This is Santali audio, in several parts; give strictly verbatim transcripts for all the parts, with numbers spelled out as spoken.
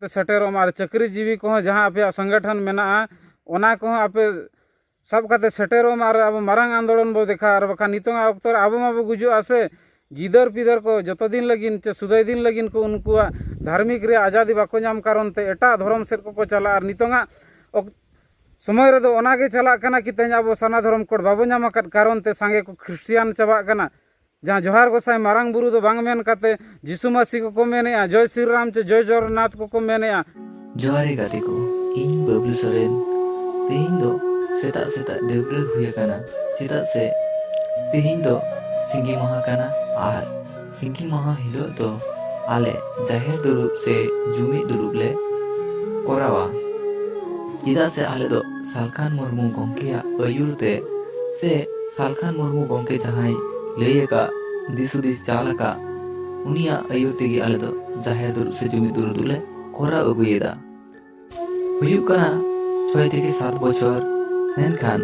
ᱥᱮᱴᱮᱨᱚᱜ ᱢᱟ, ᱟᱨ ᱪᱟᱹᱠᱨᱤ ᱡᱤᱵᱤ ᱠᱚᱦᱚᱸ ᱡᱟᱦᱟᱸ ᱟᱯᱮᱭᱟᱜ ᱥᱚᱝᱜᱚᱴᱷᱚᱱ ᱢᱮᱱᱟᱜᱼᱟ, ᱚᱱᱟ ᱠᱚᱦᱚᱸ ᱟᱯᱮ ᱥᱟᱵ ᱠᱟᱛᱮ ᱥᱮᱴᱮᱨᱚᱜ ᱢᱟ, ᱟᱨ ᱟᱵᱚ ᱢᱟᱨᱟᱝ ᱟᱱᱫᱳᱞᱚᱱ ᱵᱚ ᱫᱮᱠᱷᱟᱣᱟ᱾ ᱟᱨ ᱵᱟᱠᱷᱟᱱ ᱱᱤᱛᱚᱝᱟᱜ ᱚᱠᱛᱚ ᱨᱮ ᱟᱵᱚ ᱢᱟᱵᱚ ᱜᱩᱡᱩᱜᱼᱟ ᱥᱮ, ᱜᱤᱫᱟᱹᱨ ᱯᱤᱫᱟᱹᱨ ᱠᱚ ᱡᱚᱛᱚ ᱫᱤᱱ ᱞᱟᱹᱜᱤᱫ ᱪᱮ ᱥᱩᱫᱟᱹᱭ ᱫᱤᱱ ᱞᱟᱹᱜᱤᱫ ᱠᱚ ᱩᱱᱠᱩᱣᱟᱜ ᱫᱷᱟᱨᱢᱤᱠ ᱨᱮᱭᱟᱜ ᱟᱡᱟᱫᱤ ᱵᱟᱠᱚ ᱧᱟᱢ ᱠᱟᱨᱚᱱ ᱛᱮ ᱮᱴᱟᱜ ᱫᱷᱚᱨᱚᱢ ᱥᱮᱫ ᱠᱚᱠᱚ ᱪᱟᱞᱟᱜᱼᱟ᱾ ᱟᱨ ᱱᱤᱛᱚᱝᱟᱜ ᱚᱠ-, ᱥᱚᱢᱚᱭ ᱨᱮᱫᱚ ᱚᱱᱟ ᱜᱮ ᱪᱟᱞᱟᱜ ᱠᱟᱱᱟ ᱠᱤ ᱛᱮᱦᱮᱧ ᱟᱵᱚ ᱥᱟᱨᱱᱟ ᱫᱷᱚᱨᱚᱢ ᱠᱳᱰ ᱵᱟᱵᱚ ᱧᱟᱢ ᱟᱠᱟᱫ ᱠᱟᱨᱚᱱ ᱛᱮ ᱥᱟᱸᱜᱮ ᱠᱚ ᱠᱷᱨᱤᱥᱴᱤᱭᱟᱱ ᱪᱟᱵᱟᱜ ᱠᱟᱱᱟ᱾ ᱡᱟᱦᱟᱸ ᱡᱚᱦᱟᱨ ᱜᱚᱸᱥᱟᱭ ᱢᱟᱨᱟᱝ ᱵᱩᱨᱩ ᱫᱚ ᱵᱟᱝ ᱢᱮᱱ ᱠᱟᱛᱮ ᱡᱤᱥᱩ ᱢᱟᱹᱥᱤ ᱠᱚᱠᱚ ᱢᱮᱱᱮᱜᱼᱟ, ᱡᱚᱭ ᱥᱨᱤ ᱨᱟᱢ ᱪᱮ ᱡᱚᱭ ᱡᱚᱜᱚᱱᱱᱟᱛᱷ ᱠᱚᱠᱚ ᱢᱮᱱᱮᱜᱼᱟ᱾ ᱡᱚᱦᱟᱨ ᱜᱮ ᱜᱟᱛᱮ ᱠᱚ, ᱤᱧ ᱵᱟᱹᱵᱞᱩ ᱥᱚᱨᱮᱱ᱾ ᱛᱮᱦᱮᱧ ᱫᱚ ᱥᱮᱛᱟᱜ ᱥᱮᱛᱟᱜ ᱰᱟᱹᱵᱽᱨᱟᱹ ᱦᱩᱭ ᱟᱠᱟᱱᱟ, ᱪᱮᱫᱟᱜ ᱥᱮ ᱛᱮᱦᱮᱧ ᱫᱚ ᱥᱤᱸᱜᱤ ᱢᱟᱦᱟ ᱠᱟᱱᱟ᱾ ᱟᱨ ᱥᱤᱸᱜᱤ ᱢᱟᱦᱟ ᱦᱤᱞᱳᱜ ᱫᱚ ᱟᱞᱮ ᱡᱟᱦᱮᱨ ᱫᱩᱲᱩᱵ ᱥᱮ ᱡᱩᱢᱤᱫ ᱫᱩᱲᱩᱵ ᱞᱮ ᱠᱚᱨᱟᱣᱟ, ᱪᱮᱫᱟᱜ ᱥᱮ ᱟᱞᱮ ᱫᱚ ᱥᱟᱞᱠᱷᱟᱱ ᱢᱩᱨᱢᱩ ᱜᱚᱢᱠᱮᱭᱟᱜ ᱟᱹᱭᱩᱨ ᱛᱮ ᱥᱮ ᱥᱟᱞᱠᱷᱟᱱ ᱢᱩᱨᱢᱩ ᱜᱚᱢᱠᱮ ᱡᱟᱦᱟᱸᱭ ᱞᱟᱹᱭ ᱟᱠᱟᱫ, ᱫᱤᱥ ᱦᱩᱫᱤᱥ ᱪᱟᱞ ᱟᱠᱟᱫ, ᱩᱱᱤᱭᱟᱜ ᱟᱹᱭᱩᱨ ᱛᱮᱜᱮ ᱟᱞᱮ ᱫᱚ ᱡᱟᱦᱮᱨ ᱫᱩᱲᱩᱵ ᱥᱮ ᱡᱩᱢᱤᱫ ᱫᱩᱲᱩᱵ ᱫᱚᱞᱮ ᱠᱚᱨᱟᱣ ᱟᱹᱜᱩᱭᱮᱫᱟ᱾ ᱦᱩᱭᱩᱜ ᱠᱟᱱᱟ ᱪᱷᱚᱭ ᱛᱷᱮᱠᱮ ᱥᱟᱛ ᱵᱚᱪᱷᱚᱨ᱾ ᱢᱮᱱᱠᱷᱟᱱ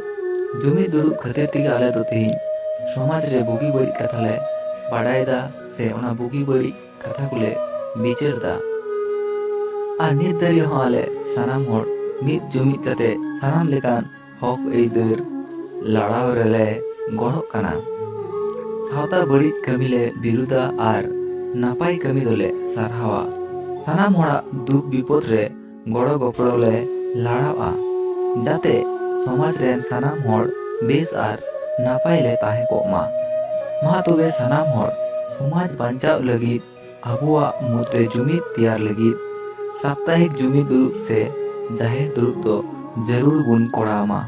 ᱡᱩᱢᱤᱫ ᱫᱩᱲᱩᱵ ᱠᱷᱟᱹᱛᱤᱨ ᱛᱮᱜᱮ ᱟᱞᱮ ᱫᱚ ᱛᱮᱦᱮᱧ ᱥᱚᱢᱟᱡᱽ ᱨᱮ ᱵᱩᱜᱤ ᱵᱟᱹᱲᱤᱡ ᱠᱟᱛᱷᱟ ᱞᱮ ᱵᱟᱰᱟᱭᱮᱫᱟ ᱥᱮ ᱚᱱᱟ ᱵᱩᱜᱤ ᱵᱟᱹᱲᱤᱡ ᱠᱟᱛᱷᱟ ᱠᱚᱞᱮ ᱵᱤᱪᱟᱹᱨ ᱮᱫᱟ᱾ ᱟᱨ ᱱᱤᱛ ᱫᱷᱟᱹᱨᱤᱡ ᱦᱚᱸ ᱟᱞᱮ ᱥᱟᱱᱟᱢ ᱦᱚᱲ ᱢᱤᱫ ᱡᱩᱢᱤᱫ ᱠᱟᱛᱮ ᱥᱟᱱᱟᱢ ᱞᱮᱠᱟᱱ ᱦᱚᱠ ᱟᱹᱭᱫᱟᱹᱨ ᱞᱟᱲᱟᱣ ᱨᱮᱞᱮ ᱜᱚᱲᱚᱜ ᱠᱟᱱᱟ᱾ ᱥᱟᱶᱛᱟ ᱵᱟᱹᱲᱤᱡ ᱠᱟᱹᱢᱤ ᱞᱮ ᱵᱤᱨᱩᱫᱟ ᱟᱨ ᱱᱟᱯᱟᱭ ᱠᱟᱹᱢᱤ ᱫᱚᱞᱮ ᱥᱟᱨᱦᱟᱣᱟ᱾ ᱥᱟᱱᱟᱢ ᱦᱚᱲᱟᱜ ᱫᱩᱠ ᱵᱤᱯᱚᱫ ᱨᱮ ᱜᱚᱲᱚ ᱜᱚᱯᱚᱲᱚ ᱞᱮ ᱞᱟᱲᱟᱣᱟ, ᱡᱟᱛᱮ ᱥᱚᱢᱟᱡᱽ ᱨᱮᱱ ᱥᱟᱱᱟᱢ ᱦᱚᱲ ᱵᱮᱥ ᱟᱨ ᱱᱟᱯᱟᱭ ᱞᱮ ᱛᱟᱦᱮᱸ ᱠᱚᱜ ᱢᱟ᱾ ᱢᱟ ᱛᱚᱵᱮ ᱥᱟᱱᱟᱢ ᱦᱚᱲ ᱥᱚᱢᱟᱡᱽ ᱵᱟᱧᱪᱟᱣ ᱞᱟᱹᱜᱤᱫ ᱟᱵᱚᱣᱟᱜ ᱢᱩᱫᱽᱨᱮ ᱡᱩᱢᱤᱫ ᱛᱮᱭᱟᱨ ᱞᱟᱹᱜᱤᱫ ᱥᱟᱯᱛᱟᱦᱤᱠ ᱡᱩᱢᱤᱫ ᱫᱩᱲᱩᱵ ᱥᱮ ᱡᱟᱦᱮᱨ ᱫᱩᱲᱩᱵ ᱫᱚ ᱡᱟᱹᱨᱩᱲ ᱵᱚᱱ ᱠᱚᱨᱟᱣ ᱢᱟ᱾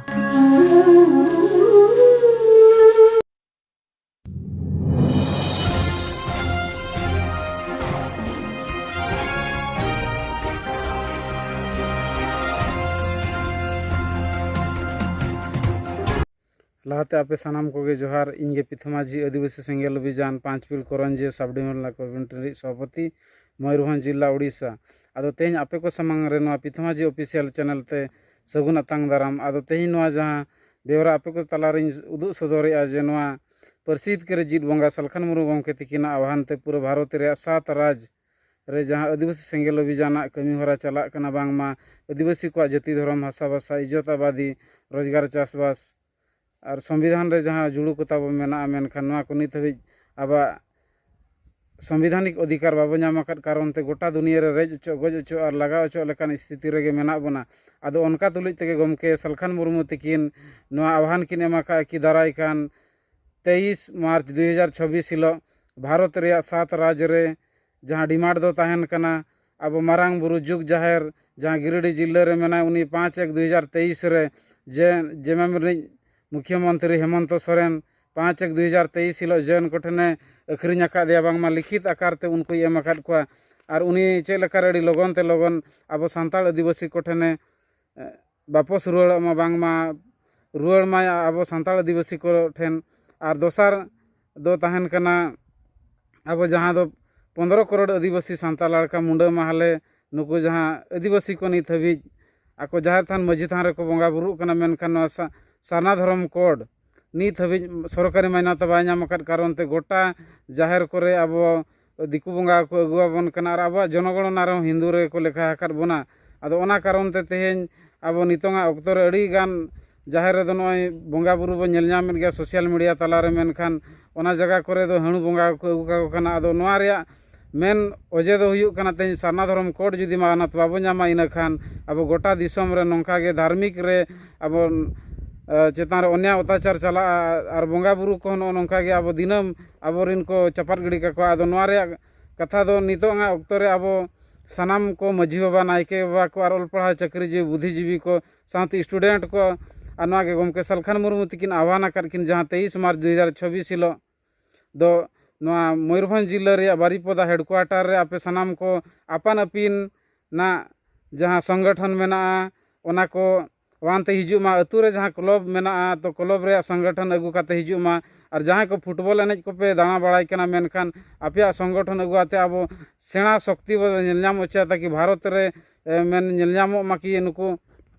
ᱞᱟᱦᱟᱛᱮ ᱟᱯᱮ ᱥᱟᱱᱟᱢ ᱠᱚᱜᱮ ᱡᱚᱦᱟᱨ᱾ ᱤᱧ ᱜᱮ ᱯᱤᱛᱷᱟᱹ ᱢᱟᱹᱡᱷᱤ, ᱟᱹᱫᱤᱵᱟᱹᱥᱤ ᱥᱮᱸᱜᱮᱞ ᱚᱵᱷᱤᱡᱟᱱ ᱯᱟᱸᱪᱯᱤᱞ ᱠᱚᱨᱚᱧᱡᱤᱭᱟᱹ ᱥᱟᱵ ᱰᱤᱵᱷᱤᱡᱚᱱᱟᱞ ᱠᱚᱢᱤᱴᱤ ᱨᱤᱱᱤᱡ ᱥᱚᱵᱷᱟᱯᱚᱛᱤ, ᱢᱚᱭᱩᱨᱵᱷᱚᱸᱡᱽ ᱡᱤᱞᱟ, ᱳᱰᱤᱥᱟ᱾ ᱟᱫᱚ ᱛᱮᱦᱮᱧ ᱟᱯᱮ ᱠᱚ ᱥᱟᱢᱟᱝ ᱨᱮ ᱱᱚᱣᱟ ᱯᱤᱛᱷᱟᱹ ᱢᱟᱹᱡᱷᱤ ᱚᱯᱷᱤᱥᱤᱭᱟᱞ ᱪᱮᱱᱮᱞ ᱛᱮ ᱥᱟᱹᱜᱩᱱ ᱟᱛᱟᱝ ᱫᱟᱨᱟᱢ᱾ ᱟᱫᱚ ᱛᱮᱦᱮᱧ ᱱᱚᱣᱟ ᱡᱟᱦᱟᱸ ᱵᱮᱣᱨᱟ ᱟᱯᱮ ᱠᱚ ᱛᱟᱞᱟᱨᱤᱧ ᱩᱫᱩᱜ ᱥᱚᱫᱚᱨᱮᱜᱼᱟ ᱡᱮ ᱱᱚᱣᱟ ᱯᱟᱹᱨᱥᱤ ᱡᱤᱛᱠᱟᱹᱨ ᱡᱤᱛ ᱵᱚᱸᱜᱟ ᱥᱟᱞᱠᱷᱟᱱ ᱢᱩᱨᱢᱩ ᱜᱚᱢᱠᱮ ᱛᱤᱠᱤᱱᱟᱜ ᱟᱦᱣᱟᱱ ᱛᱮ ᱯᱩᱨᱟᱹ ᱵᱷᱟᱨᱚᱛ ᱨᱮᱭᱟᱜ ᱥᱟᱛ ᱨᱟᱡᱽ ᱨᱮ ᱡᱟᱦᱟᱸ ᱟᱹᱫᱤᱵᱟᱹᱥᱤ ᱥᱮᱸᱜᱮᱞ ᱚᱵᱷᱤᱡᱟᱱᱟᱜ ᱠᱟᱹᱢᱤ ᱦᱚᱨᱟ ᱪᱟᱞᱟᱜ ᱠᱟᱱᱟ, ᱵᱟᱝᱢᱟ ᱟᱹᱫᱤᱵᱟᱹᱥᱤ ᱠᱚᱣᱟᱜ ᱡᱟᱹᱛᱤ, ᱫᱷᱚᱨᱚᱢ, ᱵᱷᱟᱥᱟ, ᱵᱷᱟᱥᱟ, ᱤᱡᱽᱡᱚᱛ, ᱟᱵᱟᱫᱤ, ᱨᱳᱡᱽᱜᱟᱨ, ᱪᱟᱥᱵᱟᱥ ᱟᱨ ᱥᱚᱝᱵᱤᱫᱷᱟᱱ ᱨᱮ ᱡᱟᱦᱟᱸ ᱡᱩᱲᱩ ᱠᱚ ᱛᱟᱵᱚ ᱢᱮᱱᱟᱜᱼᱟ, ᱢᱮᱱᱠᱷᱟᱱ ᱱᱚᱣᱟ ᱠᱚ ᱱᱤᱛ ᱦᱟᱹᱵᱤᱡ ᱟᱵᱚᱣᱟᱜ ᱥᱚᱝᱵᱤᱫᱷᱟᱱᱤᱠ ᱚᱫᱷᱤᱠᱟᱨ ᱵᱟᱵᱚ ᱧᱟᱢ ᱟᱠᱟᱫ ᱠᱟᱨᱚᱱ ᱛᱮ ᱜᱚᱴᱟ ᱫᱩᱱᱤᱭᱟᱹ ᱨᱮ ᱨᱮᱡ ᱚᱪᱚᱜ, ᱜᱚᱡ ᱚᱪᱚᱜ ᱟᱨ ᱞᱟᱜᱟ ᱚᱪᱚᱜ ᱞᱮᱠᱟᱱ ᱥᱛᱷᱤᱛᱤ ᱨᱮᱜᱮ ᱢᱮᱱᱟᱜ ᱵᱚᱱᱟ᱾ ᱟᱫᱚ ᱚᱱᱠᱟ ᱛᱩᱞᱩᱡ ᱛᱮᱜᱮ ᱜᱚᱢᱠᱮ ᱥᱟᱞᱠᱷᱟᱱ ᱢᱩᱨᱢᱩ ᱛᱤᱠᱤᱱ ᱱᱚᱣᱟ ᱟᱦᱣᱟᱱ ᱠᱤᱱ ᱮᱢ ᱟᱠᱟᱫᱼᱟ ᱠᱤ ᱫᱟᱨᱟᱭ ᱠᱟᱱ ᱛᱮᱭᱤᱥ ᱢᱟᱨᱪ ᱫᱩ ᱦᱟᱡᱟᱨ ᱪᱷᱚᱵᱵᱤᱥ ᱦᱤᱞᱳᱜ ᱵᱷᱟᱨᱚᱛ ᱨᱮᱭᱟᱜ ᱥᱟᱛ ᱨᱟᱡᱽ ᱨᱮ ᱡᱟᱦᱟᱸ ᱰᱤᱢᱟᱱᱰ ᱫᱚ ᱛᱟᱦᱮᱱ ᱠᱟᱱᱟ, ᱟᱵᱚ ᱢᱟᱨᱟᱝ ᱵᱩᱨᱩ ᱡᱩᱜᱽ ᱡᱟᱦᱮᱨ ᱡᱟᱦᱟᱸ ᱜᱤᱨᱤᱰᱤ ᱡᱤᱞᱟᱹ ᱨᱮ ᱢᱮᱱᱟᱭ, ᱩᱱᱤ ᱯᱟᱸᱪ ᱮᱠ ᱫᱩ ᱦᱟᱡᱟᱨ ᱛᱮᱭᱤᱥ ᱨᱮ ᱡᱮ ᱡᱮᱢᱮᱢ ᱨᱤᱱᱤᱡ ᱢᱩᱠᱷᱭᱟᱹ ᱢᱚᱱᱛᱨᱤ ᱦᱮᱢᱚᱱᱛᱚ ᱥᱚᱨᱮᱱ ᱯᱟᱸᱪ ᱮᱠ ᱫᱩ ᱦᱟᱡᱟᱨ ᱛᱮᱭᱤᱥ ᱦᱤᱞᱳᱜ ᱡᱮᱱ ᱠᱚᱴᱷᱮᱱᱮ ᱟᱹᱠᱷᱨᱤᱧ ᱟᱠᱟᱫᱮᱭᱟ, ᱵᱟᱝᱢᱟ ᱞᱤᱠᱷᱤᱛ ᱟᱠᱟᱨ ᱛᱮ ᱩᱱᱠᱩᱭ ᱮᱢ ᱟᱠᱟᱫ ᱠᱚᱣᱟ᱾ ᱟᱨ ᱩᱱᱤ ᱪᱮᱫ ᱞᱮᱠᱟᱨᱮ ᱟᱹᱰᱤ ᱞᱚᱜᱚᱱ ᱛᱮ ᱞᱚᱜᱚᱱ ᱟᱵᱚ ᱥᱟᱱᱛᱟᱲ ᱟᱹᱫᱤᱵᱟᱹᱥᱤ ᱠᱚᱴᱷᱮᱱᱮ, ᱮ, ᱵᱟᱯᱚᱥ ᱨᱩᱣᱟᱹᱲᱚᱜ ᱢᱟ, ᱵᱟᱝᱢᱟ ᱨᱩᱣᱟᱹᱲ ᱢᱟᱭ ᱟᱵᱚ ᱥᱟᱱᱛᱟᱲ ᱟᱹᱫᱤᱵᱟᱹᱥᱤ ᱠᱚ ᱴᱷᱮᱱ᱾ ᱟᱨ ᱫᱚᱥᱟᱨ ᱫᱚ ᱛᱟᱦᱮᱱ ᱠᱟᱱᱟ ᱟᱵᱚ ᱡᱟᱦᱟᱸ ᱫᱚ ᱯᱚᱱᱫᱽᱨᱚ ᱠᱨᱳᱲ ᱟᱹᱫᱤᱵᱟᱹᱥᱤ ᱥᱟᱱᱛᱟᱲ ᱞᱟᱲᱠᱟ ᱢᱩᱰᱟᱹ ᱢᱟᱦᱞᱮ ᱱᱩᱠᱩ ᱡᱟᱦᱟᱸ ᱟᱹᱫᱤᱵᱟᱹᱥᱤ ᱠᱚ ᱱᱤᱛ ᱦᱟᱹᱵᱤᱡ ᱟᱠᱚ ᱡᱟᱦᱮᱨ ᱛᱷᱟᱱ ᱢᱟᱹᱡᱷᱤ ᱛᱷᱟᱱ ᱨᱮᱠᱚ ᱵᱚᱸᱜᱟ ᱵᱩᱨᱩᱜ ᱠᱟᱱᱟ, ᱢᱮᱱᱠᱷᱟᱱ ᱱᱚᱣᱟ ᱥᱟ-, ᱥᱟᱨᱱᱟ ᱫᱷᱚᱨᱚᱢ ᱠᱳᱰ ᱱᱤᱛ ᱦᱟᱹᱵᱤᱡ ᱥᱚᱨᱠᱟᱨᱤ ᱢᱟᱱᱱᱚᱛᱟ ᱵᱟᱭ ᱧᱟᱢ ᱟᱠᱟᱫ ᱠᱟᱨᱚᱱ ᱛᱮ ᱜᱚᱴᱟ ᱡᱟᱦᱮᱨ ᱠᱚᱨᱮ ᱟᱵᱚ ᱫᱤᱠᱩ ᱵᱚᱸᱜᱟ ᱠᱚ ᱟᱹᱜᱩ ᱟᱵᱚᱱ ᱠᱟᱱᱟ ᱟᱨ ᱟᱵᱚᱣᱟᱜ ᱡᱚᱱᱚᱜᱚᱬᱚᱱᱟ ᱨᱮᱦᱚᱸ ᱦᱤᱱᱫᱩ ᱨᱮᱜᱮ ᱠᱚ ᱞᱮᱠᱷᱟ ᱟᱠᱟᱫ ᱵᱚᱱᱟ᱾ ᱟᱫᱚ ᱚᱱᱟ ᱠᱟᱨᱚᱱ ᱛᱮ ᱛᱮᱦᱮᱧ ᱟᱵᱚ ᱱᱤᱛᱚᱝᱟᱜ ᱚᱠᱛᱚ ᱨᱮ ᱟᱹᱰᱤ ᱜᱟᱱ ᱡᱟᱦᱮᱨ ᱨᱮᱫᱚ ᱱᱚᱜᱼᱚᱭ ᱵᱚᱸᱜᱟ ᱵᱩᱨᱩ ᱵᱚᱱ ᱧᱮᱞ ᱧᱟᱢᱮᱫ ᱜᱮᱭᱟ ᱥᱳᱥᱟᱞ ᱢᱤᱰᱤᱭᱟ ᱛᱟᱞᱟᱨᱮ, ᱢᱮᱱᱠᱷᱟᱱ ᱚᱱᱟ ᱡᱟᱭᱜᱟ ᱠᱚᱨᱮ ᱫᱚ ᱦᱟᱹᱬᱩ ᱵᱚᱸᱜᱟ ᱠᱚ ᱟᱹᱜᱩ ᱠᱟᱠᱚ ᱠᱟᱱᱟ᱾ ᱟᱫᱚ ᱱᱚᱣᱟ ᱨᱮᱭᱟᱜ ᱢᱮᱱ ᱚᱡᱮ ᱫᱚ ᱦᱩᱭᱩᱜ ᱠᱟᱱᱟ, ᱛᱮᱦᱮᱧ ᱥᱟᱨᱱᱟ ᱫᱷᱚᱨᱚᱢ ᱠᱳᱰ ᱡᱩᱫᱤ ᱢᱟᱱᱚᱛ ᱵᱟᱵᱚ ᱧᱟᱢᱟ, ᱤᱱᱟᱹ ᱠᱷᱟᱱ ᱟᱵᱚ ᱜᱚᱴᱟ ᱫᱤᱥᱚᱢ ᱨᱮ ᱱᱚᱝᱠᱟ ᱜᱮ ᱫᱷᱟᱨᱢᱤᱠ ᱨᱮ ᱟᱵᱚ, ᱮ, ᱪᱮᱛᱟᱱ ᱨᱮ ᱚᱱᱭᱟᱭ ᱚᱛᱛᱟᱪᱟᱨ ᱪᱟᱞᱟᱜᱼᱟ ᱟᱨ ᱵᱚᱸᱜᱟ ᱵᱩᱨᱩ ᱠᱚᱦᱚᱸ ᱱᱚᱜᱼᱚ ᱱᱚᱝᱠᱟ ᱜᱮ ᱟᱵᱚ ᱫᱤᱱᱟᱹᱢ ᱟᱵᱚᱨᱮᱱ ᱠᱚ ᱪᱟᱯᱟᱫ ᱜᱤᱰᱤ ᱠᱟᱠᱚᱣᱟ᱾ ᱟᱫᱚ ᱱᱚᱣᱟ ᱨᱮᱭᱟᱜ ᱠᱟᱛᱷᱟ ᱫᱚ ᱱᱤᱛᱚᱜ ᱟᱜ ᱚᱠᱛᱚ ᱨᱮ ᱟᱵᱚ ᱥᱟᱱᱟᱢ ᱠᱚ ᱢᱟᱹᱡᱷᱤ ᱵᱟᱵᱟ, ᱱᱟᱭᱠᱮ ᱵᱟᱵᱟ ᱠᱚ ᱟᱨ ᱚᱞ ᱯᱟᱲᱦᱟᱣ ᱪᱟᱹᱠᱨᱤᱡᱤᱵᱤ ᱵᱩᱫᱽᱫᱷᱤᱡᱤᱵᱤ ᱠᱚ ᱥᱟᱶᱛᱮ ᱥᱴᱩᱰᱮᱱᱴ ᱠᱚ ᱟᱨ ᱱᱚᱣᱟ ᱜᱮ ᱜᱚᱢᱠᱮ ᱥᱟᱞᱠᱷᱟᱱ ᱢᱩᱨᱢᱩ ᱛᱤᱠᱤᱱ ᱟᱦᱣᱟᱱ ᱟᱠᱟᱫ ᱠᱤᱱ, ᱡᱟᱦᱟᱸ ᱛᱮᱭᱤᱥ ᱢᱟᱨᱪ ᱫᱩ ᱦᱟᱡᱟᱨ ᱪᱷᱚᱵᱵᱤᱥ ᱦᱤᱞᱳᱜ ᱫᱚ ᱱᱚᱣᱟ ᱢᱚᱭᱩᱨᱵᱷᱚᱸᱡᱽ ᱡᱤᱞᱟᱹ ᱨᱮᱭᱟᱜ ᱵᱟᱨᱤᱯᱚᱫᱟ ᱦᱮᱰᱠᱩᱣᱟᱴᱟᱨ ᱨᱮ ᱟᱯᱮ ᱥᱟᱱᱟᱢ ᱠᱚ ᱟᱯᱟᱱ ᱟᱹᱯᱤᱱ ᱱᱟᱜ ᱡᱟᱦᱟᱸ ᱥᱚᱝᱜᱚᱴᱷᱚᱱ ᱢᱮᱱᱟᱜᱼᱟ, ᱚᱱᱟ ᱠᱚ ᱟᱱᱛᱮ ᱦᱤᱡᱩᱜ ᱢᱟ᱾ ᱟᱹᱛᱩ ᱨᱮ ᱡᱟᱦᱟᱸ ᱠᱞᱚᱵᱽ ᱢᱮᱱᱟᱜᱼᱟ, ᱛᱚ ᱠᱞᱚᱵᱽ ᱨᱮᱭᱟᱜ ᱥᱚᱝᱜᱚᱴᱷᱚᱱ ᱟᱹᱜᱩ ᱠᱟᱛᱮ ᱦᱤᱡᱩᱜ ᱢᱟ᱾ ᱟᱨ ᱡᱟᱦᱟᱸᱭ ᱠᱚ ᱯᱷᱩᱴᱵᱚᱞ ᱮᱱᱮᱡ ᱠᱚᱯᱮ ᱫᱟᱬᱟ ᱵᱟᱲᱟᱭ ᱠᱟᱱᱟ, ᱢᱮᱱᱠᱷᱟᱱ ᱟᱯᱮᱭᱟᱜ ᱥᱚᱝᱜᱚᱴᱷᱚᱱ ᱟᱹᱜᱩ ᱠᱟᱛᱮ ᱟᱵᱚ ᱥᱮᱬᱟ ᱥᱚᱠᱛᱤ ᱵᱚ ᱧᱮᱞ ᱧᱟᱢ ᱦᱚᱪᱚᱭᱟ, ᱛᱟᱠᱤ ᱵᱷᱟᱨᱚᱛ ᱨᱮ, ᱮ, ᱢᱮᱱ ᱧᱮᱞ ᱧᱟᱢᱚᱜ ᱢᱟ ᱠᱤ ᱱᱩᱠᱩ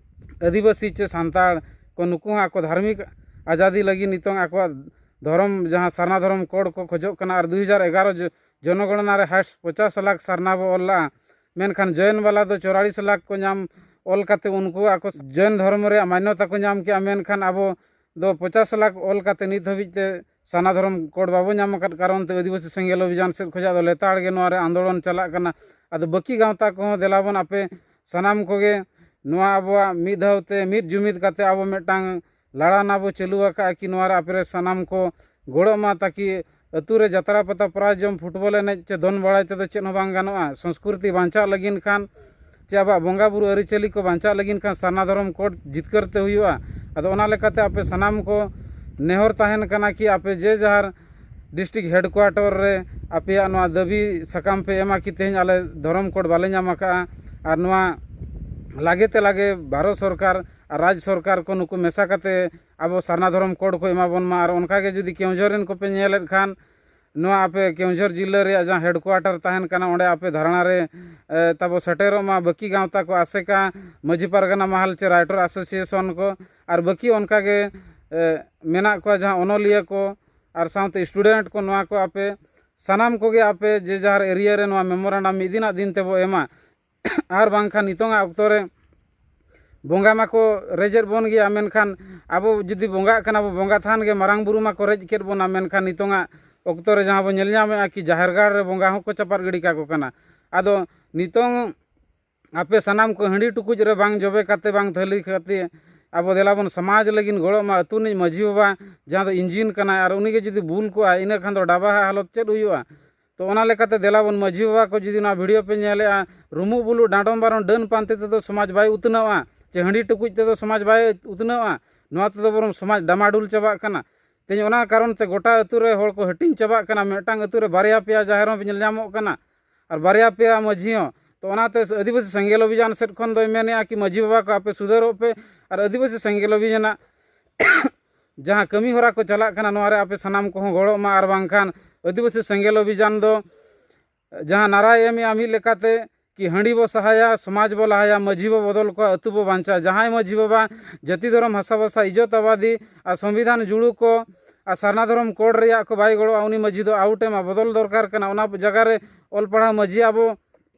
ᱟᱹᱫᱤᱵᱟᱹᱥᱤ ᱪᱮ ᱥᱟᱱᱛᱟᱲ ᱠᱚ, ᱱᱩᱠᱩ ᱦᱚᱸ ᱟᱠᱚ ᱫᱷᱟᱨᱢᱤᱠ ᱟᱡᱟᱫᱤ ᱞᱟᱹᱜᱤᱫ ᱱᱤᱛᱚᱝ ᱟᱠᱚᱣᱟᱜ ᱫᱷᱚᱨᱚᱢ, ᱡᱟᱦᱟᱸ ᱥᱟᱨᱱᱟ ᱫᱷᱚᱨᱚᱢ ᱠᱳᱰ ᱠᱚ ᱠᱷᱚᱡᱚᱜ ᱠᱟᱱᱟ᱾ ᱟᱨ ᱫᱩ ᱦᱟᱡᱟᱨ ᱮᱜᱟᱨᱚ ᱡᱚ-, ᱡᱚᱱᱚᱜᱚᱬᱱᱟ ᱨᱮ ᱦᱟᱭᱮᱥᱴ ᱯᱚᱪᱟᱥ ᱞᱟᱠᱷ ᱥᱟᱨᱱᱟ ᱵᱚ ᱚᱞ ᱞᱟᱜᱼᱟ, ᱢᱮᱱᱠᱷᱟᱱ ᱡᱚᱭᱮᱱ ᱵᱟᱞᱟ ᱫᱚ ᱪᱚᱣᱟᱞᱤᱥ ᱞᱟᱠᱷ ᱠᱚ ᱧᱟᱢ ᱚᱞ ᱠᱟᱛᱮ ᱩᱱᱠᱩ ᱟᱠᱚ ᱡᱚᱭᱮᱱ ᱫᱷᱚᱨᱢᱚ ᱨᱮᱭᱟᱜ ᱢᱟᱱᱱᱚᱛᱟ ᱠᱚ ᱧᱟᱢ ᱠᱮᱜᱼᱟ, ᱢᱮᱱᱠᱷᱟᱱ ᱟᱵᱚ ᱫᱚ ᱯᱚᱪᱟᱥ ᱞᱟᱠᱷ ᱚᱞ ᱠᱟᱛᱮ ᱱᱤᱛ ᱦᱟᱹᱵᱤᱡ ᱛᱮ ᱥᱟᱨᱱᱟ ᱫᱷᱚᱨᱚᱢ ᱠᱳᱰ ᱵᱟᱵᱚ ᱧᱟᱢ ᱟᱠᱟᱫ ᱠᱟᱨᱚᱱ ᱛᱮ ᱟᱹᱫᱤᱵᱟᱹᱥᱤ ᱥᱮᱸᱜᱮᱞ ᱚᱵᱷᱤᱡᱟᱱ ᱥᱮᱫ ᱠᱷᱚᱱᱟᱜ ᱫᱚ ᱞᱮᱛᱟᱲ ᱜᱮ ᱱᱚᱣᱟ ᱨᱮ ᱟᱱᱫᱳᱞᱚᱱ ᱪᱟᱞᱟᱜ ᱠᱟᱱᱟ᱾ ᱟᱫᱚ ᱵᱟᱹᱠᱤ ᱜᱟᱶᱛᱟ ᱠᱚᱦᱚᱸ ᱫᱮᱞᱟ ᱵᱚᱱ ᱟᱯᱮ ᱥᱟᱱᱟᱢ ᱠᱚᱜᱮ ᱱᱚᱣᱟ ᱟᱵᱚᱣᱟᱜ ᱢᱤᱫ ᱫᱷᱟᱣ ᱛᱮ ᱢᱤᱫ ᱡᱩᱢᱤᱫ ᱠᱟᱛᱮ ᱟᱵᱚ ᱢᱤᱫᱴᱟᱝ ᱞᱟᱲᱟᱣᱱᱟ ᱵᱚ ᱪᱟᱹᱞᱩ ᱟᱠᱟᱫᱼᱟ ᱠᱤ ᱱᱚᱣᱟ ᱨᱮ ᱟᱯᱮ ᱨᱮ ᱥᱟᱱᱟᱢ ᱠᱚ ᱜᱚᱲᱚᱜ ᱢᱟ, ᱛᱟᱠᱤ ᱟᱹᱛᱩ ᱨᱮ ᱡᱟᱛᱨᱟ ᱯᱟᱛᱟ ᱯᱨᱟᱭᱤᱡᱽ ᱡᱚᱢ ᱯᱷᱩᱴᱵᱚᱞ ᱮᱱᱮᱡ ᱪᱮ ᱫᱚᱱ ᱵᱟᱲᱟᱭ ᱛᱮᱫᱚ ᱪᱮᱫ ᱦᱚᱸ ᱵᱟᱝ ᱜᱟᱱᱚᱜᱼᱟ᱾ ᱥᱚᱝᱥᱠᱨᱤᱛᱤ ᱵᱟᱧᱪᱟᱜ ᱞᱟᱹᱜᱤᱫ ᱠᱷᱟᱱ ᱪᱮ ᱟᱵᱚᱣᱟᱜ ᱵᱚᱸᱜᱟ ᱵᱩᱨᱩ ᱟᱹᱨᱤᱪᱟᱹᱞᱤ ᱠᱚ ᱵᱟᱧᱪᱟᱜ ᱞᱟᱹᱜᱤᱫ ᱠᱷᱟᱱ ᱥᱟᱨᱱᱟ ᱫᱷᱚᱨᱚᱢ ᱠᱳᱰ ᱡᱤᱛᱠᱟᱹᱨ ᱛᱮ ᱦᱩᱭᱩᱜᱼᱟ᱾ ᱟᱫᱚ ᱚᱱᱟ ᱞᱮᱠᱟᱛᱮ ᱟᱯᱮ ᱥᱟᱱᱟᱢ ᱠᱚ ᱱᱮᱦᱚᱨ ᱛᱟᱦᱮᱱ ᱠᱟᱱᱟ ᱠᱤ ᱟᱯᱮ ᱡᱮ ᱡᱟᱦᱟᱨ ᱰᱤᱥᱴᱨᱤᱠᱴ ᱦᱮᱰᱠᱩᱣᱟᱴᱚᱨ ᱨᱮ ᱟᱯᱮᱭᱟᱜ ᱱᱚᱣᱟ ᱫᱟᱹᱵᱤ ᱥᱟᱠᱟᱢ ᱯᱮ ᱮᱢᱟ ᱠᱤ ᱛᱮᱦᱮᱧ ᱟᱞᱮ ᱫᱷᱚᱨᱚᱢ ᱠᱳᱰ ᱵᱟᱞᱮ ᱧᱟᱢ ᱟᱠᱟᱫᱼᱟ, ᱟᱨ ᱱᱚᱣᱟ ᱞᱟᱜᱮ ᱛᱮ ᱞᱟᱜᱮ ᱵᱷᱟᱨᱚᱛ ᱥᱚᱨᱠᱟᱨ ᱟᱨ ᱨᱟᱡᱽ ᱥᱚᱨᱠᱟᱨ ᱠᱚ ᱱᱩᱠᱩ ᱢᱮᱥᱟ ᱠᱟᱛᱮ ᱟᱵᱚ ᱥᱟᱨᱱᱟ ᱫᱷᱚᱨᱚᱢ ᱠᱳᱰ ᱠᱚ ᱮᱢᱟ ᱵᱚᱱ ᱢᱟ᱾ ᱟᱨ ᱚᱱᱠᱟ ᱜᱮ ᱡᱩᱫᱤ ᱠᱮᱣᱚᱱᱡᱷᱚᱨ ᱨᱮᱱ ᱠᱚᱯᱮ ᱧᱮᱞᱮᱫ ᱠᱷᱟᱱ, ᱱᱚᱣᱟ ᱟᱯᱮ ᱠᱮᱣᱚᱱᱡᱷᱚᱨ ᱡᱤᱞᱟᱹ ᱨᱮᱭᱟᱜ ᱡᱟᱦᱟᱸ ᱦᱮᱰᱠᱩᱣᱟᱴᱚᱨ ᱛᱟᱦᱮᱱ ᱠᱟᱱᱟ, ᱚᱸᱰᱮ ᱟᱯᱮ ᱫᱷᱟᱨᱱᱟ ᱨᱮ ᱮ, ᱛᱟᱵᱚ ᱥᱮᱴᱮᱨᱚᱜ ᱢᱟ᱾ ᱵᱟᱹᱠᱤ ᱜᱟᱶᱛᱟ ᱠᱚ ᱟᱥᱮᱠᱟ, ᱢᱟᱹᱡᱷᱤ ᱯᱟᱨᱜᱟᱱᱟ ᱢᱟᱦᱟᱞ ᱪᱮ ᱨᱟᱭᱴᱚᱨ ᱮᱥᱳᱥᱤᱭᱮᱥᱚᱱ ᱠᱚ ᱟᱨ ᱵᱟᱹᱠᱤ ᱚᱱᱠᱟ ᱜᱮ ᱮ, ᱢᱮᱱᱟᱜ ᱠᱚᱣᱟ ᱡᱟᱦᱟᱸ ᱚᱱᱚᱞᱤᱭᱟᱹ ᱠᱚ ᱟᱨ ᱥᱟᱶᱛᱮ ᱥᱴᱩᱰᱮᱱᱴ ᱠᱚ, ᱱᱚᱣᱟ ᱠᱚ ᱟᱯᱮ ᱥᱟᱱᱟᱢ ᱠᱚᱜᱮ ᱟᱯᱮ ᱡᱮ ᱡᱟᱦᱟᱨ ᱮᱨᱤᱭᱟ ᱨᱮ ᱱᱚᱣᱟ ᱢᱮᱢᱳᱨᱮᱱᱰᱟᱢ ᱢᱤᱫ ᱫᱤᱱᱟᱜ ᱫᱤᱱ ᱛᱮᱵᱚ ᱮᱢᱟ᱾ ᱟᱨ ᱵᱟᱝᱠᱷᱟᱱ ᱱᱤᱛᱚᱝᱟᱜ ᱚᱠᱛᱚ ᱨᱮ ᱵᱚᱸᱜᱟ ᱢᱟᱠᱚ ᱨᱮᱡᱮᱫ ᱵᱚᱱ ᱜᱮᱭᱟ, ᱢᱮᱱᱠᱷᱟᱱ ᱟᱵᱚ ᱡᱩᱫᱤ ᱵᱚᱸᱜᱟᱜ ᱠᱟᱱᱟ ᱵᱚ, ᱵᱚᱸᱜᱟ ᱛᱷᱟᱱ ᱜᱮ ᱢᱟᱨᱟᱝ ᱵᱩᱨᱩ ᱢᱟᱠᱚ ᱨᱮᱡ ᱠᱮᱫ ᱵᱚᱱᱟ, ᱢᱮᱱᱠᱷᱟᱱ ᱱᱤᱛᱚᱝᱟᱜ ᱚᱠᱛᱚ ᱨᱮ ᱡᱟᱦᱟᱸ ᱵᱚᱱ ᱧᱮᱞ ᱧᱟᱢᱮᱫᱼᱟ ᱠᱤ ᱡᱟᱦᱮᱨ ᱜᱟᱲ ᱨᱮ ᱵᱚᱸᱜᱟ ᱦᱚᱸᱠᱚ ᱪᱟᱯᱟᱫ ᱜᱤᱰᱤ ᱠᱟᱠᱚ ᱠᱟᱱᱟ᱾ ᱟᱫᱚ ᱱᱤᱛᱚᱝ ᱟᱯᱮ ᱥᱟᱱᱟᱢ ᱠᱚ ᱦᱟᱺᱰᱤ ᱴᱩᱠᱩᱡ ᱨᱮ ᱵᱟᱝ ᱡᱚᱵᱮ ᱠᱟᱛᱮ, ᱵᱟᱝ ᱛᱷᱟᱹᱞᱤ ᱠᱟᱛᱮ, ᱟᱵᱚ ᱫᱮᱞᱟ ᱵᱚᱱ ᱥᱚᱢᱟᱡᱽ ᱞᱟᱹᱜᱤᱫ ᱜᱚᱲᱚᱜ ᱢᱟ᱾ ᱟᱹᱛᱩ ᱨᱤᱱᱤᱡ ᱢᱟᱹᱡᱷᱤ ᱵᱟᱵᱟ ᱡᱟᱦᱟᱸ ᱫᱚ ᱤᱧᱡᱤᱱ ᱠᱟᱱᱟᱭ ᱟᱨ ᱩᱱᱤ ᱜᱮ ᱡᱩᱫᱤ ᱵᱩᱞ ᱠᱚᱜᱼᱟᱭ, ᱤᱱᱟᱹ ᱠᱷᱟᱱ ᱫᱚ ᱰᱟᱵᱟᱦᱟᱜ ᱦᱟᱞᱚᱛ ᱪᱮᱫ ᱦᱩᱭᱩᱜᱼᱟ? ᱛᱚ ᱚᱱᱟ ᱞᱮᱠᱟᱛᱮ ᱫᱮᱞᱟ ᱵᱚᱱ ᱢᱟᱹᱡᱷᱤ ᱵᱟᱵᱟ ᱠᱚ ᱡᱩᱫᱤ ᱱᱚᱣᱟ ᱵᱷᱤᱰᱤᱭᱳ ᱯᱮ ᱧᱮᱞᱮᱫᱼᱟ, ᱨᱩᱢᱩᱜ ᱵᱩᱞᱩᱜ ᱰᱟᱸᱰᱚᱢ ᱵᱟᱨᱚᱱ ᱰᱟᱹᱱ ᱯᱟᱱᱛᱮ ᱛᱮᱫᱚ ᱥᱚᱢᱟᱡᱽ ᱵᱟᱭ ᱩᱛᱱᱟᱹᱣᱟ, ᱪᱮ ᱦᱟᱺᱰᱤ ᱴᱩᱠᱩᱡ ᱛᱮᱫᱚ ᱥᱚᱢᱟᱡᱽ ᱵᱟᱭ ᱩᱛᱱᱟᱹᱣᱟ᱾ ᱱᱚᱣᱟ ᱛᱮᱫᱚ ᱵᱚᱨᱚᱝ ᱥᱚᱢᱟᱡᱽ ᱰᱟᱢᱟᱰᱩᱞ ᱪᱟᱵᱟᱜ ᱠᱟᱱᱟ᱾ ᱛᱮᱦᱮᱧ ᱚᱱᱟ ᱠᱟᱨᱚᱱ ᱛᱮ ᱜᱚᱴᱟ ᱟᱹᱛᱩ ᱨᱮ ᱦᱚᱲ ᱠᱚ ᱦᱟᱹᱴᱤᱧ ᱪᱟᱵᱟᱜ ᱠᱟᱱᱟ᱾ ᱢᱤᱫᱴᱟᱝ ᱟᱹᱛᱩ ᱨᱮ ᱵᱟᱨᱭᱟ ᱯᱮᱭᱟ ᱡᱟᱦᱮᱨ ᱦᱚᱸ ᱧᱮᱞ ᱧᱟᱢᱚᱜ ᱠᱟᱱᱟ ᱟᱨ ᱵᱟᱨᱭᱟ ᱯᱮᱭᱟ ᱢᱟᱹᱡᱷᱤ ᱦᱚᱸ᱾ ᱛᱚ ᱚᱱᱟᱛᱮ ᱟᱹᱫᱤᱵᱟᱹᱥᱤ ᱥᱮᱸᱜᱮᱞ ᱚᱵᱷᱤᱡᱟᱱ ᱥᱮᱫ ᱠᱷᱚᱱ ᱫᱚᱭ ᱢᱮᱱᱮᱫᱼᱟ ᱠᱤ ᱢᱟᱹᱡᱷᱤ ᱵᱟᱵᱟ ᱠᱚ ᱟᱯᱮ ᱥᱩᱫᱷᱟᱹᱨᱚᱜ ᱯᱮ ᱟᱨ ᱟᱹᱫᱤᱵᱟᱹᱥᱤ ᱥᱮᱸᱜᱮᱞ ᱚᱵᱷᱤᱡᱟᱱᱟᱜ ᱡᱟᱦᱟᱸ ᱠᱟᱹᱢᱤ ᱦᱚᱨᱟ ᱠᱚ ᱪᱟᱞᱟᱜ ᱠᱟᱱᱟ, ᱱᱚᱣᱟ ᱨᱮ ᱟᱯᱮ ᱥᱟᱱᱟᱢ ᱠᱚᱦᱚᱸ ᱜᱚᱲᱚᱜ ᱢᱟ᱾ ᱟᱨ ᱵᱟᱝᱠᱷᱟᱱ ᱟᱹᱫᱤᱵᱟᱹᱥᱤ ᱥᱮᱸᱜᱮᱞ ᱚᱵᱷᱤᱡᱟᱱ ᱫᱚ ᱡᱟᱦᱟᱸ ᱱᱟᱨᱟᱭ ᱮᱢᱮᱜᱼᱟ ᱢᱤᱫ ᱞᱮᱠᱟᱛᱮ ᱠᱤ ᱦᱟᱺᱰᱤ ᱵᱚ ᱥᱟᱦᱟᱭᱟ, ᱥᱚᱢᱟᱡᱽ ᱵᱚ ᱞᱟᱦᱟᱭᱟ, ᱢᱟᱹᱡᱷᱤ ᱵᱚ ᱵᱚᱫᱚᱞ ᱠᱚᱣᱟ, ᱟᱹᱛᱩ ᱵᱚ ᱵᱟᱧᱪᱟᱣᱟ᱾ ᱡᱟᱦᱟᱸᱭ ᱢᱟᱹᱡᱷᱤ ᱵᱟᱵᱟ ᱡᱟᱹᱛᱤ ᱫᱷᱚᱨᱚᱢ ᱦᱟᱥᱟ ᱵᱷᱟᱥᱟ ᱤᱡᱽᱡᱚᱛ ᱟᱵᱟᱫᱤ ᱟᱨ ᱥᱚᱝᱵᱤᱫᱷᱟᱱ ᱡᱩᱲᱩ ᱠᱚ ᱟᱨ ᱥᱟᱨᱱᱟ ᱫᱷᱚᱨᱚᱢ ᱠᱳᱰ ᱨᱮᱭᱟᱜ ᱠᱚ ᱵᱟᱭ ᱜᱚᱲᱚᱜᱼᱟ, ᱩᱱᱤ ᱢᱟᱹᱡᱷᱤ ᱫᱚ ᱟᱣᱩᱴ ᱮᱢᱟ, ᱵᱚᱫᱚᱞ ᱫᱚᱨᱠᱟᱨ ᱠᱟᱱᱟ᱾ ᱚᱱᱟ ᱡᱟᱭᱜᱟ ᱨᱮ ᱚᱞ ᱯᱟᱲᱦᱟᱣ ᱢᱟᱹᱡᱷᱤ ᱟᱵᱚ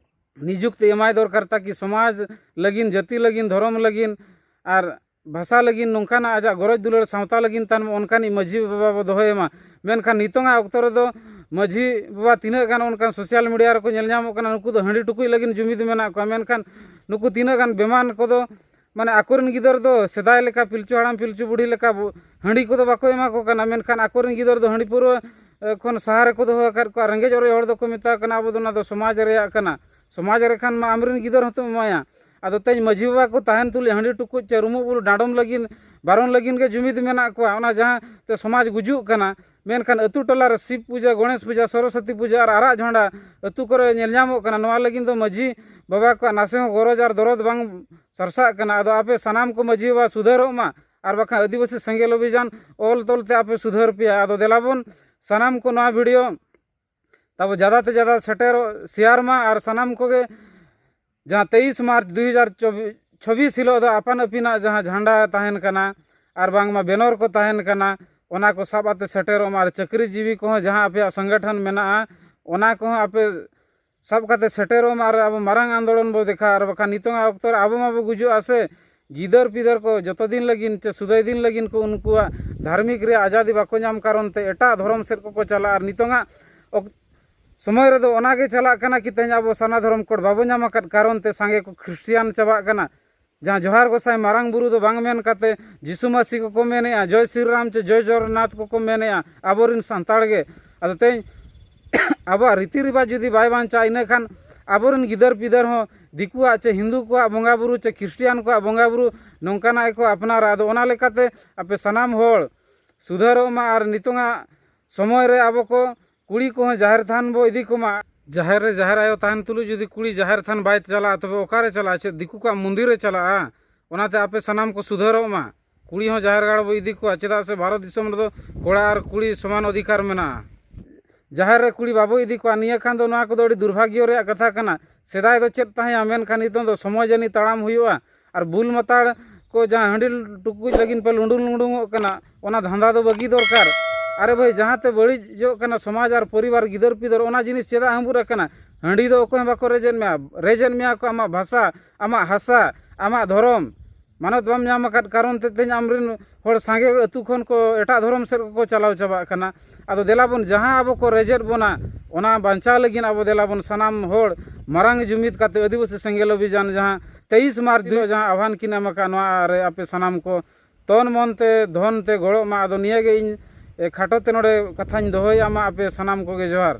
ᱱᱤᱡᱩᱠᱛᱤ ᱮᱢᱟᱭ ᱫᱚᱨᱠᱟᱨ, ᱛᱟᱠᱤ ᱥᱚᱢᱟᱡᱽ ᱞᱟᱹᱜᱤᱫ, ᱡᱟᱹᱛᱤ ᱞᱟᱹᱜᱤᱫ, ᱫᱷᱚᱨᱚᱢ ᱞᱟᱹᱜᱤᱫ ᱟᱨ ᱵᱷᱟᱥᱟ ᱞᱟᱹᱜᱤᱫ ᱱᱚᱝᱠᱟᱱᱟᱜ ᱟᱡᱟᱜ ᱜᱚᱨᱚᱡᱽ ᱫᱩᱞᱟᱹᱲ ᱥᱟᱶᱛᱟ ᱞᱟᱹᱜᱤᱫ ᱛᱟᱦᱮᱱ ᱢᱟ, ᱚᱱᱠᱟᱱᱤᱡ ᱢᱟᱹᱡᱷᱤ ᱵᱟᱵᱟ ᱵᱚ ᱫᱚᱦᱚᱭᱮ ᱢᱟ᱾ ᱢᱮᱱᱠᱷᱟᱱ ᱱᱤᱛᱚᱝᱟᱜ ᱚᱠᱛᱚ ᱨᱮᱫᱚ ᱢᱟᱹᱡᱷᱤ ᱵᱟᱵᱟ ᱛᱤᱱᱟᱹᱜ ᱜᱟᱱ ᱚᱱᱠᱟᱱ ᱥᱳᱥᱟᱞ ᱢᱤᱰᱤᱭᱟ ᱨᱮᱠᱚ ᱧᱮᱞ ᱧᱟᱢᱚᱜ ᱠᱟᱱᱟ, ᱱᱩᱠᱩ ᱫᱚ ᱦᱟᱺᱰᱤ ᱴᱩᱠᱩᱡ ᱞᱟᱹᱜᱤᱫ ᱡᱩᱢᱤᱫ ᱢᱮᱱᱟᱜ ᱠᱚᱣᱟ, ᱢᱮᱱᱠᱷᱟᱱ ᱱᱩᱠᱩ ᱛᱤᱱᱟᱹᱜ ᱜᱟᱱ ᱵᱮᱢᱟᱱ ᱠᱚᱫᱚ ᱢᱟᱱᱮ ᱟᱠᱚᱨᱮᱱ ᱜᱤᱫᱟᱹᱨ ᱫᱚ ᱥᱮᱫᱟᱭ ᱞᱮᱠᱟ ᱯᱤᱞᱪᱩ ᱦᱟᱲᱟᱢ ᱯᱤᱞᱪᱩ ᱵᱩᱲᱦᱤ ᱞᱮᱠᱟ ᱵᱚ-, ᱦᱟᱺᱰᱤ ᱠᱚᱫᱚ ᱵᱟᱠᱚ ᱮᱢᱟ ᱠᱚ ᱠᱟᱱᱟ, ᱢᱮᱱᱠᱷᱟᱱ ᱟᱠᱚᱨᱮᱱ ᱜᱤᱫᱟᱹᱨ ᱫᱚ ᱦᱟᱺᱰᱤ ᱯᱟᱹᱣᱨᱟᱹ, ᱮ, ᱠᱷᱚᱱ ᱥᱟᱦᱟ ᱨᱮᱠᱚ ᱫᱚᱦᱚ ᱟᱠᱟᱫ ᱠᱚᱣᱟ᱾ ᱨᱮᱸᱜᱮᱡ ᱚᱨᱮᱡ ᱦᱚᱲ ᱫᱚᱠᱚ ᱢᱮᱛᱟ ᱠᱚ ᱠᱟᱱᱟ, ᱟᱵᱚ ᱫᱚ ᱚᱱᱟ ᱫᱚ ᱥᱚᱢᱟᱡᱽ ᱨᱮᱭᱟᱜ ᱠᱟᱱᱟ, ᱥᱚᱢᱟᱡᱽ ᱨᱮ ᱠᱷᱟᱱ ᱢᱟ ᱟᱢᱨᱮᱱ ᱜᱤᱫᱟᱹᱨ ᱦᱚᱸᱛᱚᱢ ᱮᱢᱟᱭᱟ᱾ ᱟᱫᱚ ᱛᱮᱦᱮᱧ ᱢᱟᱹᱡᱷᱤ ᱵᱟᱵᱟ ᱠᱚ ᱛᱟᱦᱮᱱ ᱛᱩᱞᱩᱡ ᱦᱟᱺᱰᱤ ᱴᱩᱠᱩᱡ ᱪᱮ ᱨᱩᱢᱩᱜ ᱵᱩᱞᱩᱜ ᱰᱟᱸᱰᱚᱢ ᱞᱟᱹᱜᱤᱫ, ᱵᱟᱨᱚᱱ ᱞᱟᱹᱜᱤᱫ ᱜᱮ ᱡᱩᱢᱤᱫ ᱢᱮᱱᱟᱜ ᱠᱚᱣᱟ, ᱚᱱᱟ ᱡᱟᱦᱟᱸ ᱛᱮ ᱥᱚᱢᱟᱡᱽ ᱜᱩᱡᱩᱜ ᱠᱟᱱᱟ᱾ ᱢᱮᱱᱠᱷᱟᱱ ᱟᱹᱛᱩ ᱴᱚᱞᱟ ᱨᱮ ᱥᱤᱵ ᱯᱩᱡᱟᱹ, ᱜᱚᱬᱮᱥ ᱯᱩᱡᱟᱹ, ᱥᱚᱨᱚᱥᱚᱛᱤ ᱯᱩᱡᱟᱹ ᱟᱨ ᱟᱨᱟᱜ ᱡᱷᱚᱸᱰᱟ ᱟᱹᱛᱩ ᱠᱚᱨᱮ ᱧᱮᱞ ᱧᱟᱢᱚᱜ ᱠᱟᱱᱟ᱾ ᱱᱚᱣᱟ ᱞᱟᱹᱜᱤᱫ ᱫᱚ ᱢᱟᱹᱡᱷᱤ ᱵᱟᱵᱟ ᱠᱚᱣᱟᱜ ᱱᱟᱥᱮ ᱦᱚᱸ ᱜᱚᱨᱚᱡᱽ ᱟᱨ ᱫᱚᱨᱚᱫ ᱵᱟᱝ ᱥᱟᱨᱥᱟᱜ ᱠᱟᱱᱟ᱾ ᱟᱫᱚ ᱟᱯᱮ ᱥᱟᱱᱟᱢ ᱠᱚ ᱢᱟᱹᱡᱷᱤ ᱵᱟᱵᱟ ᱥᱩᱫᱷᱟᱹᱨᱚᱜ ᱢᱟ ᱟᱨ ᱵᱟᱠᱷᱟᱱ ᱟᱹᱫᱤᱵᱟᱹᱥᱤ ᱥᱮᱸᱜᱮᱞ ᱚᱵᱷᱤᱡᱟᱱ ᱚᱞ ᱛᱚᱞ ᱛᱮ ᱟᱯᱮ ᱥᱩᱫᱷᱟᱹᱨ ᱯᱮᱭᱟ᱾ ᱟᱫᱚ ᱫᱮᱞᱟ ᱵᱚᱱ ᱥᱟᱱᱟᱢ ᱠᱚ ᱱᱚᱣᱟ ᱵᱷᱤᱰᱤᱭᱳ ᱛᱟᱵᱚ ᱡᱟᱫᱟ ᱛᱮ ᱡᱟᱫᱟ ᱥᱮᱴᱮᱨᱚᱜ, ᱥᱮᱭᱟᱨ ᱢᱟ ᱟᱨ ᱥᱟᱱᱟᱢ ᱠᱚᱜᱮ ᱡᱟᱦᱟᱸ ᱛᱮᱭᱤᱥ ᱢᱟᱨᱪ ᱫᱩ ᱦᱟᱡᱟᱨ ᱪᱚᱵᱵᱤᱥ ᱦᱤᱞᱳᱜ ᱫᱚ ᱟᱯᱟᱱ ᱟᱹᱯᱤᱱᱟᱜ ᱡᱟᱦᱟᱸ ᱡᱷᱟᱱᱰᱟ ᱛᱟᱦᱮᱱ ᱠᱟᱱᱟ ᱟᱨ ᱵᱟᱝᱢᱟ ᱵᱮᱱᱚᱨ ᱠᱚ ᱛᱟᱦᱮᱱ ᱠᱟᱱᱟ, ᱚᱱᱟ ᱠᱚ ᱥᱟᱵ ᱟᱛᱮ ᱥᱮᱴᱮᱨᱚᱜ ᱢᱟ᱾ ᱟᱨ ᱪᱟᱹᱠᱨᱤ ᱡᱤᱵᱤ ᱠᱚᱦᱚᱸ ᱡᱟᱦᱟᱸ ᱟᱯᱮᱭᱟᱜ ᱥᱚᱝᱜᱚᱴᱷᱚᱱ ᱢᱮᱱᱟᱜᱼᱟ, ᱚᱱᱟ ᱠᱚᱦᱚᱸ ᱟᱯᱮ ᱥᱟᱵ ᱠᱟᱛᱮ ᱥᱮᱴᱮᱨᱚᱜ ᱢᱟ ᱟᱨ ᱟᱵᱚ ᱢᱟᱨᱟᱝ ᱟᱱᱫᱳᱞᱚᱱ ᱵᱚ ᱫᱮᱠᱷᱟ᱾ ᱟᱨ ᱵᱟᱠᱷᱟᱱ ᱱᱤᱛᱚᱝᱟᱜ ᱚᱠᱛᱚ ᱨᱮ ᱟᱵᱚ ᱢᱟᱵᱚ ᱜᱩᱡᱩᱜᱼᱟ ᱥᱮ, ᱜᱤᱫᱟᱹᱨ ᱯᱤᱫᱟᱹᱨ ᱠᱚ ᱡᱚᱛᱚ ᱫᱤᱱ ᱞᱟᱹᱜᱤᱫ ᱪᱮ ᱥᱩᱫᱟᱹᱭ ᱫᱤᱱ ᱞᱟᱹᱜᱤᱫ ᱠᱚ ᱩᱱᱠᱩᱣᱟᱜ ᱫᱷᱟᱨᱢᱤᱠ ᱨᱮᱭᱟᱜ ᱟᱡᱟᱫᱤ ᱵᱟᱠᱚ ᱧᱟᱢ ᱠᱟᱨᱚᱱ ᱛᱮ ᱮᱴᱟᱜ ᱫᱷᱚᱨᱚᱢ ᱥᱮᱫ ᱠᱚᱠᱚ ᱪᱟᱞᱟᱜᱼᱟ᱾ ᱟᱨ ᱱᱤᱛᱚᱝᱟᱜ ᱚᱠ-, ᱥᱚᱢᱚᱭ ᱨᱮᱫᱚ ᱚᱱᱟ ᱜᱮ ᱪᱟᱞᱟᱜ ᱠᱟᱱᱟ ᱠᱤ ᱛᱮᱦᱮᱧ ᱟᱵᱚ ᱥᱟᱨᱱᱟ ᱫᱷᱚᱨᱚᱢ ᱠᱳᱰ ᱵᱟᱵᱚ ᱧᱟᱢ ᱟᱠᱟᱫ ᱠᱟᱨᱚᱱ ᱛᱮ ᱥᱟᱸᱜᱮ ᱠᱚ ᱠᱷᱨᱤᱥᱴᱤᱭᱟᱱ ᱪᱟᱵᱟᱜ ᱠᱟᱱᱟ᱾ ᱡᱟᱦᱟᱸ ᱡᱚᱦᱟᱨ ᱜᱚᱸᱥᱟᱭ ᱢᱟᱨᱟᱝ ᱵᱩᱨᱩ ᱫᱚ ᱵᱟᱝ ᱢᱮᱱ ᱠᱟᱛᱮ ᱡᱤᱥᱩ ᱢᱟᱹᱥᱤ ᱠᱚᱠᱚ ᱢᱮᱱᱮᱜᱼᱟ, ᱡᱚᱭ ᱥᱨᱤ ᱨᱟᱢ ᱪᱮ ᱡᱚᱭ ᱡᱚᱜᱚᱱᱱᱟᱛᱷ ᱠᱚᱠᱚ ᱢᱮᱱᱮᱜᱼᱟ ᱟᱵᱚᱨᱮᱱ ᱥᱟᱱᱛᱟᱲ ᱜᱮ᱾ ᱟᱫᱚ ᱛᱮᱦᱮᱧ ᱟᱵᱚᱣᱟᱜ ᱨᱤᱛᱤ ᱨᱮᱣᱟᱡᱽ ᱡᱩᱫᱤ ᱵᱟᱭ ᱵᱟᱧᱪᱟᱜᱼᱟ, ᱤᱱᱟᱹ ᱠᱷᱟᱱ ᱟᱵᱚᱨᱮᱱ ᱜᱤᱫᱟᱹᱨ ᱯᱤᱫᱟᱹᱨ ᱦᱚᱸ ᱫᱤᱠᱩᱣᱟᱜ ᱪᱮ ᱦᱤᱱᱫᱩ ᱠᱚᱣᱟᱜ ᱵᱚᱸᱜᱟ ᱵᱩᱨᱩ ᱪᱮ ᱠᱷᱨᱤᱥᱴᱤᱭᱟᱱ ᱠᱚᱣᱟᱜ ᱵᱚᱸᱜᱟ ᱵᱩᱨᱩ ᱱᱚᱝᱠᱟᱱᱟᱜ ᱜᱮᱠᱚ ᱟᱯᱱᱟᱨᱟ᱾ ᱟᱫᱚ ᱚᱱᱟ ᱞᱮᱠᱟᱛᱮ ᱟᱯᱮ ᱥᱟᱱᱟᱢ ᱦᱚᱲ ᱥᱩᱫᱷᱟᱹᱨᱚᱜ ᱢᱟ ᱟᱨ ᱱᱤᱛᱚᱝᱟᱜ ᱥᱚᱢᱚᱭ ᱨᱮ ᱟᱵᱚ ᱠᱚ ᱠᱩᱲᱤ ᱠᱚᱦᱚᱸ ᱡᱟᱦᱮᱨ ᱛᱷᱟᱱ ᱵᱚ ᱤᱫᱤ ᱠᱚᱢᱟ᱾ ᱡᱟᱦᱮᱨ ᱨᱮ ᱡᱟᱦᱮᱨ ᱟᱭᱳ ᱛᱟᱦᱮᱱ ᱛᱩᱞᱩᱡ ᱡᱩᱫᱤ ᱠᱩᱲᱤ ᱡᱟᱦᱮᱨ ᱛᱷᱟᱱ ᱵᱟᱭ ᱪᱟᱞᱟᱜᱼᱟ, ᱛᱚᱵᱮ ᱚᱠᱟᱨᱮ ᱪᱟᱞᱟᱜᱼᱟ? ᱪᱮᱫ ᱫᱤᱠᱩ ᱠᱚᱣᱟᱜ ᱢᱚᱱᱫᱤᱨ ᱨᱮ ᱪᱟᱞᱟᱜᱼᱟ? ᱚᱱᱟᱛᱮ ᱟᱯᱮ ᱥᱟᱱᱟᱢ ᱠᱚ ᱥᱩᱫᱷᱟᱹᱨᱚᱜ ᱢᱟ᱾ ᱠᱩᱲᱤ ᱦᱚᱸ ᱡᱟᱦᱮᱨ ᱜᱟᱲ ᱵᱚ ᱤᱫᱤ ᱠᱚᱣᱟ, ᱪᱮᱫᱟᱜ ᱥᱮ ᱵᱷᱟᱨᱚᱛ ᱫᱤᱥᱚᱢ ᱨᱮᱫᱚ ᱠᱚᱲᱟ ᱟᱨ ᱠᱩᱲᱤ ᱥᱚᱢᱟᱱ ᱚᱫᱷᱤᱠᱟᱨ ᱢᱮᱱᱟᱜᱼᱟ᱾ ᱡᱟᱦᱮᱨ ᱨᱮ ᱠᱩᱲᱤ ᱵᱟᱵᱚ ᱤᱫᱤ ᱠᱚᱣᱟ, ᱱᱤᱭᱟᱹ ᱠᱷᱟᱱ ᱫᱚ ᱱᱚᱣᱟ ᱠᱚᱫᱚ ᱟᱹᱰᱤ ᱫᱩᱨᱵᱷᱟᱜᱽᱭᱚ ᱨᱮᱭᱟᱜ ᱠᱟᱛᱷᱟ ᱠᱟᱱᱟ᱾ ᱥᱮᱫᱟᱭ ᱫᱚ ᱪᱮᱫ ᱛᱟᱦᱮᱸᱭᱟ, ᱢᱮᱱᱠᱷᱟᱱ ᱱᱤᱛᱚᱝ ᱫᱚ ᱥᱚᱢᱚᱭ ᱡᱟᱹᱱᱤᱡ ᱛᱟᱲᱟᱢ ᱦᱩᱭᱩᱜᱼᱟ᱾ ᱟᱨ ᱵᱩᱞ ᱢᱟᱛᱟᱲ ᱠᱚ ᱡᱟᱦᱟᱸ ᱦᱟᱺᱰᱤ ᱴᱩᱠᱩᱡ ᱞᱟᱹᱜᱤᱫ ᱯᱮ ᱞᱩᱸᱰᱩ ᱞᱩᱸᱰᱩᱝᱚᱜ ᱠᱟᱱᱟ, ᱚᱱᱟ ᱫᱷᱟᱱᱫᱟ ᱫᱚ ᱵᱟᱹᱜᱤ ᱫᱚᱨᱠᱟᱨ᱾ ᱟᱨᱮ ᱵᱷᱟᱹᱭ, ᱡᱟᱦᱟᱸ ᱛᱮ ᱵᱟᱹᱲᱤᱡᱚᱜ ᱠᱟᱱᱟ ᱥᱚᱢᱟᱡᱽ ᱟᱨ ᱯᱚᱨᱤᱵᱟᱨ, ᱜᱤᱫᱟᱹᱨ ᱯᱤᱫᱟᱹᱨ, ᱚᱱᱟ ᱡᱤᱱᱤᱥ ᱪᱮᱫᱟᱜ ᱦᱟᱺᱵᱩᱨ ᱟᱠᱟᱱᱟ? ᱦᱟᱺᱰᱤ ᱫᱚ ᱚᱠᱚᱭ ᱦᱚᱸ ᱵᱟᱠᱚ ᱨᱮᱡᱮᱫ ᱢᱮᱭᱟ, ᱨᱮᱡᱮᱫ ᱢᱮᱭᱟ ᱠᱚ ᱟᱢᱟᱜ ᱵᱷᱟᱥᱟ, ᱟᱢᱟᱜ ᱦᱟᱥᱟ, ᱟᱢᱟᱜ ᱫᱷᱚᱨᱚᱢ᱾ ᱢᱟᱱᱚᱛ ᱵᱟᱢ ᱧᱟᱢ ᱟᱠᱟᱫ ᱠᱟᱨᱚᱱ ᱛᱮ ᱛᱮᱦᱮᱧ ᱟᱢᱨᱮᱱ ᱦᱚᱲ ᱥᱟᱸᱜᱮ ᱟᱹᱛᱩ ᱠᱷᱚᱱ ᱠᱚ ᱮᱴᱟᱜ ᱫᱷᱚᱨᱚᱢ ᱥᱮᱫ ᱠᱚᱠᱚ ᱪᱟᱞᱟᱣ ᱪᱟᱵᱟᱜ ᱠᱟᱱᱟ᱾ ᱟᱫᱚ ᱫᱮᱞᱟ ᱵᱚᱱ, ᱡᱟᱦᱟᱸ ᱟᱵᱚ ᱠᱚ ᱨᱮᱡᱮᱫ ᱵᱚᱱᱟ, ᱚᱱᱟ ᱵᱟᱧᱪᱟᱣ ᱞᱟᱹᱜᱤᱫ ᱟᱵᱚ ᱫᱮᱞᱟ ᱵᱚᱱ ᱥᱟᱱᱟᱢ ᱦᱚᱲ ᱢᱟᱨᱟᱝ ᱡᱩᱢᱤᱫ ᱠᱟᱛᱮ ᱟᱹᱫᱤᱵᱟᱹᱥᱤ ᱥᱮᱸᱜᱮᱞ ᱚᱵᱷᱤᱡᱟᱱ ᱡᱟᱦᱟᱸ ᱛᱮᱭᱤᱥ ᱢᱟᱨᱪ ᱦᱤᱞᱳᱜ ᱡᱟᱦᱟᱸ ᱟᱦᱣᱟᱱ ᱠᱤᱱ ᱮᱢ ᱟᱠᱟᱫ, ᱱᱚᱣᱟ ᱨᱮ ᱟᱯᱮ ᱥᱟᱱᱟᱢ ᱠᱚ ᱛᱚᱱ ᱢᱚᱱ ᱛᱮ ᱫᱷᱚᱱ ᱛᱮ ᱜᱚᱲᱚᱜ ᱢᱟ᱾ ᱟᱫᱚ ᱱᱤᱭᱟᱹ ᱜᱮ ᱤᱧ, ᱮ, ᱠᱷᱟᱴᱚ ᱛᱮ ᱱᱚᱰᱮ ᱠᱟᱛᱷᱟᱧ ᱫᱚᱦᱚᱭᱟ᱾ ᱢᱟ ᱟᱯᱮ ᱥᱟᱱᱟᱢ ᱠᱚᱜᱮ ᱡᱚᱦᱟᱨ᱾